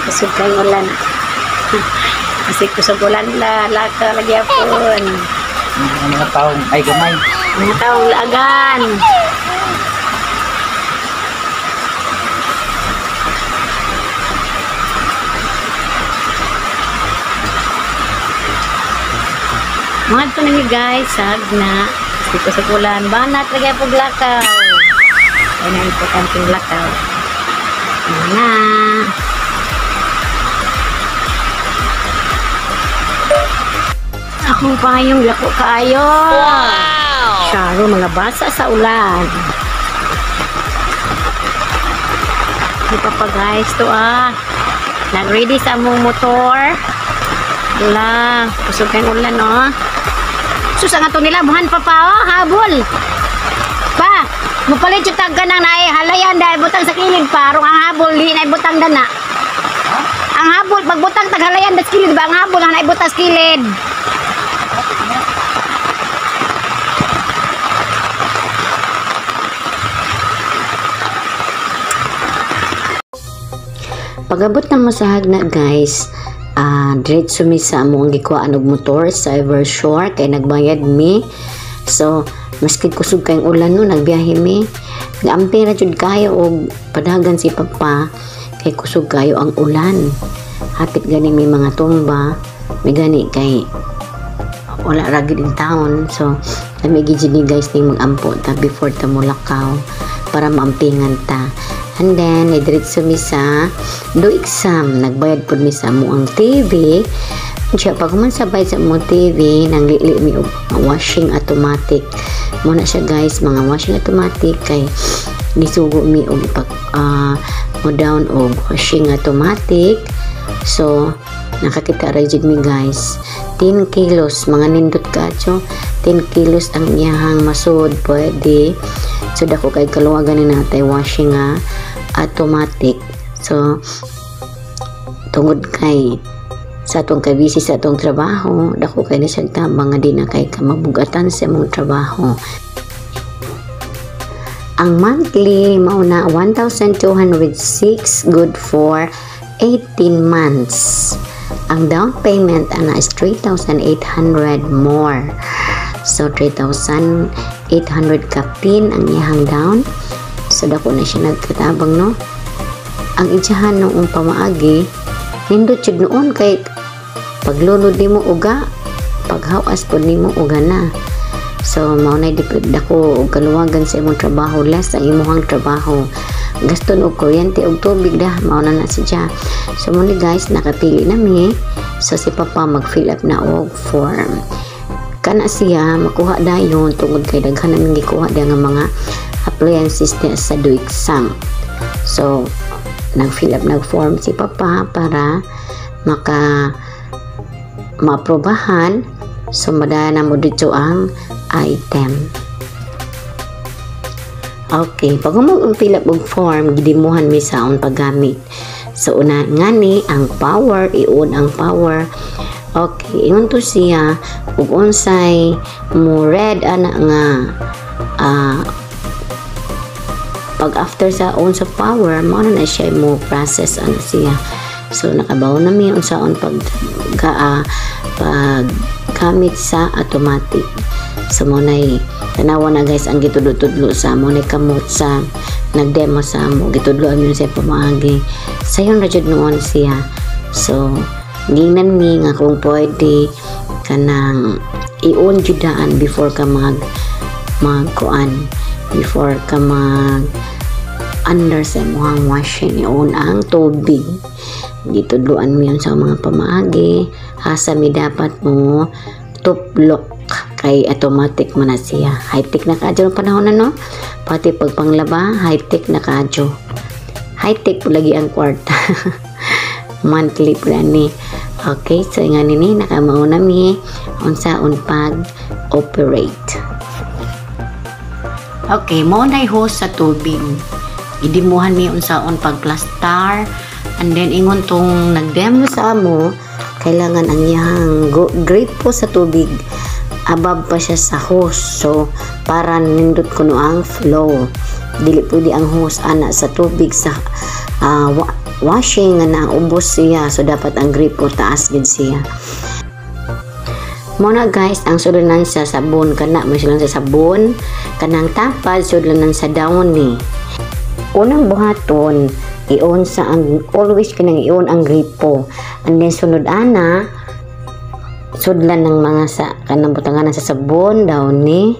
Kusog kay ulan. Kasi kusog ulan la, laka lagi apon. Ang mga taong ay gamay. Mga taong laagan. Mga to ninyo guys, sagna. Kasi kusog ulan, banat lagi apong lakaw. Ay na importanteng lakaw. Ano na. Akong payong lako kaayo. Wow! Charo, mga basa sa ulan. Di pa pa guys to ah. Nag-ready sa among motor. Wala, kusog kayong ulan oh. Sus, ang ato nila, buhan pa pa oh, habol. Pa, mupalit yung tagka ng naay, halayan dahil butang sa kilid pa, arong ang habol, di na ibutang dana. Ang habol, pagbutang taghalayan das kilid ba, ang habol, ang naibutang sa kilid. Pagabot na mo sa hagna guys, diretso mi sa among gikuhaan og motor sa Evershore kay nagbayad mi. So, maski kusog kayong ulan no, nagbiyahe mi. Gaamping ra jud kayo og padagan si papa kay kusog kayo ang ulan. Hapit gani may mga tumba, may gani kay wala ra gid in town. So, lami gid ni guys ning magampo ta before ta mulakaw para maampingan ta. And then, idiretso mi sa do exam. Nagbayad pud mi sa among TV. Siya, pag human sa bayad sa among TV, nanglili mi og mga washing automatic. Muna siya guys, mga washing automatic kay nisugo mi og pag mo down og washing automatic. So, nakakita ra jud mi guys. 10 kilos, mga nindot kacho. 10 kilos ang iyahang masud pwede. So, dako kay kaluwagan ni natay washing nga automatic. So, tungod kay sa atong kay busy sa atong trabaho, dako kay na siyang tabang nga di na kay kamabugatan sa imong trabaho. Ang monthly mao na 1,206, good for 18 months. Ang down payment ana is 3,800 more. So 3,800 kapin ang iyang down. So dako na siya nagkatabang no. Ang ijahan noong pamaagi nindot jud noon kay paglunod nimo uga, paghawas pod nimo uga na. So mao na dako og kaluwagan sa imong trabaho, less ang imong trabaho. Gaston og kuryente og tubig dah, mao na na siya. So mo ni guys, nakapili na mi. So si papa mag-fill up na og form. Kana siya makuha dayon tungod kay daghan naming gikuha diha nga mga appliances niya sa Duiksam. So nag-fill up nag form si papa para maka maaprobahan. So madala na mo dito ang item. Okay, pag mag-fill up og form, gidimuhan mi sa on paggamit. So una ngani ang power, i-on ang power. Okay, ingon to siya ug unsay mo red ana nga pag after sa on sa power, mao na na siya mo process ana siya. So nakabaw na mi unsa on pag pag gamit sa automatic. So mo nay tanawa na guys ang gitudlo-tudlo sa mo nay kamot sa nagdemo sa mo gitudloan yun sa pamaagi. Sayon ra jud noon siya. So gingnan mi nga kung pwede kanang i-on jud daan before ka mag magkuan, before ka mag under sa imong washing, i-on ang tubig. Gitudloan mi yun sa mga pamaagi. Asa mi dapat mo tuplok kay automatic man na siya. High-tech na kaadyo ng panahon na no. Pati pagpanglaba, high-tech na kaadyo. High-tech po lagi ang kwarta. Monthly po ni. Okay, so nga nini nakamao na mi unsaon pag operate. Okay, mo nay hose sa tubig. Gidimuhan mi unsaon pag plastar, and then ingon tong nagdemo sa amo, kailangan ang iyang grip po sa tubig above pa siya sa hose. So para nindot kuno ang flow. Dili pwede ang hose ana sa tubig sa washing nga naubos siya, so dapat ang gripo taas gid siya. Mao na guys, ang sudlanan sa sabon kana may sudlanan sa sabon kanang tapad sudlanan sa downy. Unang buhaton, i-on sa ang always kanang i-on ang gripo, and then sunod ana sudlan ng mga sa kanang butanganan sa sabon downy,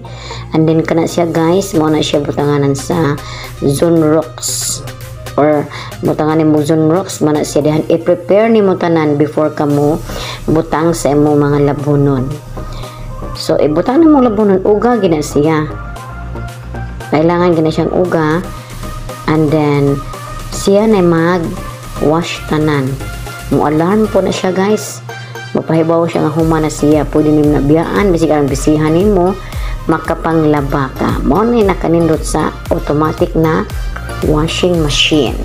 and then kana siya guys, mao na siya butanganan sa Zonrox or butangan nimo Zonrox, mao na siya dihan i-prepare nimo tanan before kamo butang sa imong mga labunon. So ibutang nimo labunon, uga gina siya, kailangan gina siyang uga, and then siya na mag wash tanan. Mo alarm po na siya guys, mapahibaw siya nga human na siya, pwede nimo nabiyaan bisig aron bisihan nimo makapanglaba ka. Mao na nakanindot sa automatic na washing machine.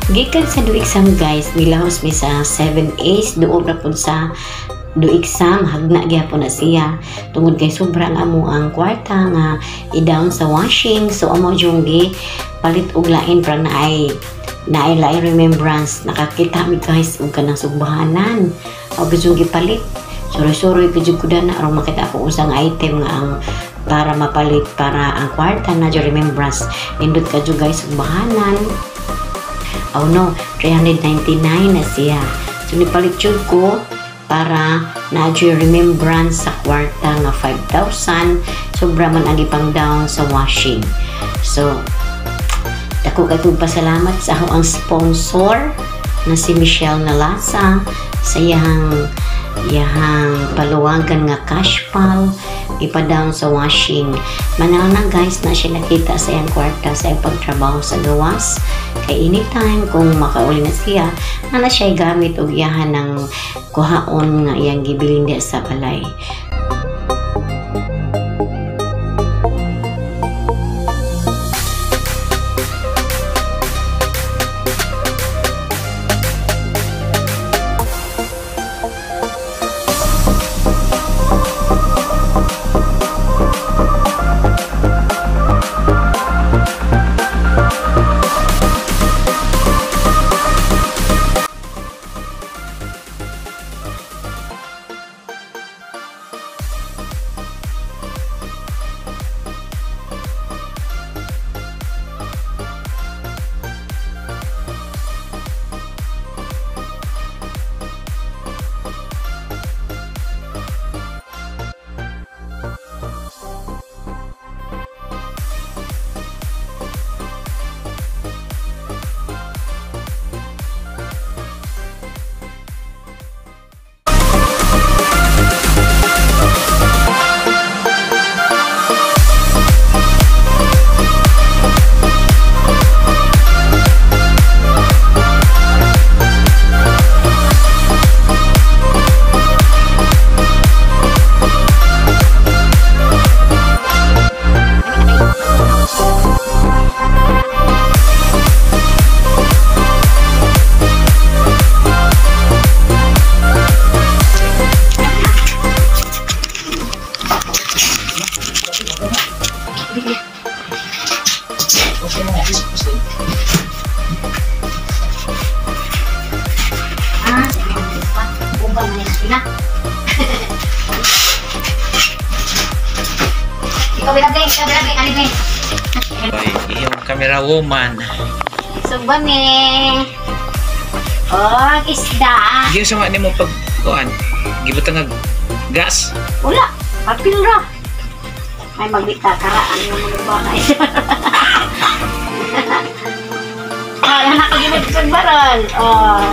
Gikan sa Duiksam guys, nilahos mi sa 7 A's, duol ra pud sa Duiksam, hagna gyapon na siya tungod kay sobra ang amo ang kwarta nga i-down sa washing. So amo jung gi palit og lain para naay lain remembrance. Nakakita mi guys og kanang sugbahanan, og jung gipalit. Suroy-suroy ko jud ko dana aron makita ako usang item nga ang para mapalit para ang kwarta na jud remembrance. Nindot ka jud guys sugbahanan. Oh no, 399 na siya. So nipalit jud ko para na jud remembrance sa kwarta nga 5,000. Sobra man ang ipang down sa washing. So dako kay kong pasalamat sa ako ang sponsor na si Michelle Nalasa sa iyang paluwagan nga cash pal ipa-down sa washing. Manaw na guys na siya nakita sa iyang kwarta sa iyang pagtrabaho sa gawas. Kay anytime kung makauli na siya, na siya gamit og iyahan ng kuhaon nga iyang gibilin diya sa balay. Yung camera woman. Sugba mi. Oh, isda. Giyo sa mga nimo pag kuan. Gibutang nga gas. Wala, papel ra. Ay, magbita karaan ng mga bahay. Oh, anak ko ginag sa barol. Oh.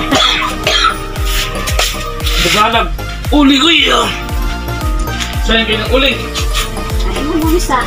Tagalog. Uli ko yun. Saan kayo ng uli? Ay, mo isa.